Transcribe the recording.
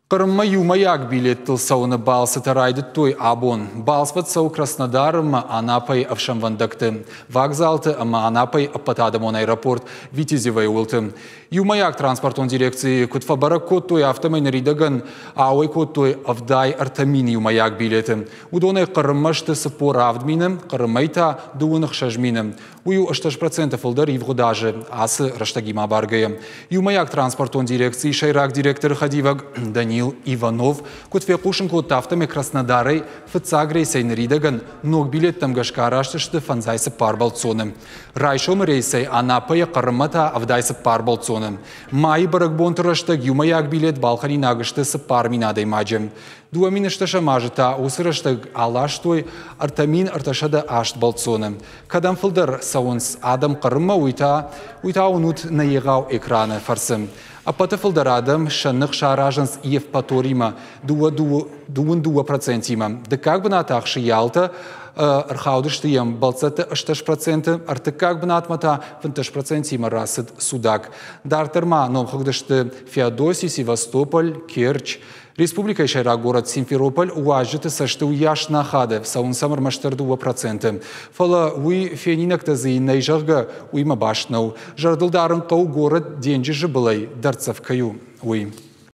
Хъырыммӕ иумӕйаг билеттыл цӕуыны балцытӕ райдыдтой абон. Балцвӕд цӕуы Краснодары ӕмӕ Анапӕйы ӕфсӕнвӕндӕгты, вокзалты ӕмӕ Анапӕйы ӕппӕтадӕмон аэропорт Витязевойы уылты. Иумӕйаг транспортон дирекцийы куыд фӕбӕрӕг кодтой, афтӕмӕй ныридӕгӕн ауӕй кодтой 73 000 иумӕйаг билеты. Уыдонӕй Хъырыммӕ сты 47 мины, Хъырымӕй та 36 мины. Уый у 80% фылдӕр ивгъуыд азы ацы рӕстӕгимӕ абаргӕйӕ. Иумӕйаг транспортон дирекцийы сӕйраг директоры хӕдивӕг Данил Иванов куыд фехъусын кодта, афтӕмӕй Краснодарӕй фыццаг рейсӕй ныридӕгӕн ног билеттӕм гӕсгӕ арӕзт сты 54 бӕлццоны. Райсомы рейсӕй Анапӕйӕ Хъырыммӕ та 74 бӕлццоны. Майы бӕрӕгбонты рӕстӕг иумӕйаг билет балхӕнинаг сты 4000 адӕймаджы. 2008 азы та уыцы рӕстӕг аластой 3308 бӕлццоны. Кӕдӕм фылдӕр цӕуынц адӕм Хъырыммӕ, уый та уынут нӕ егъау экраны фӕрцы. Ӕппӕты фылдӕр адӕм сӕ ных саразынц Евпаторимӕ 22%-имӕ. Дыккаг бынат ахсы Ялта, ӕрхаудысты йӕм бӕлццӕтты 80%, ӕртыккаг бынатмӕ та 15%-имӕ рацыд Судак. Дарддӕр ма номхыгъд сты Феодоси, Севастополь, Керчь, Республикӕйы сӕйраг горӕт Симферополь уазджыты цӕсты уыйас нӕ хады, цӕуынц сӕм ӕрмӕстдӕр 2%. Фӕлӕ уый фенинӕгтӕ дзы нӕй, зӕгъгӕ, уыимӕ баст нӕу. Зӕрдыл дарын хъӕуы горӕт денджызы былӕй дӕрддзӕф кӕй у, уый.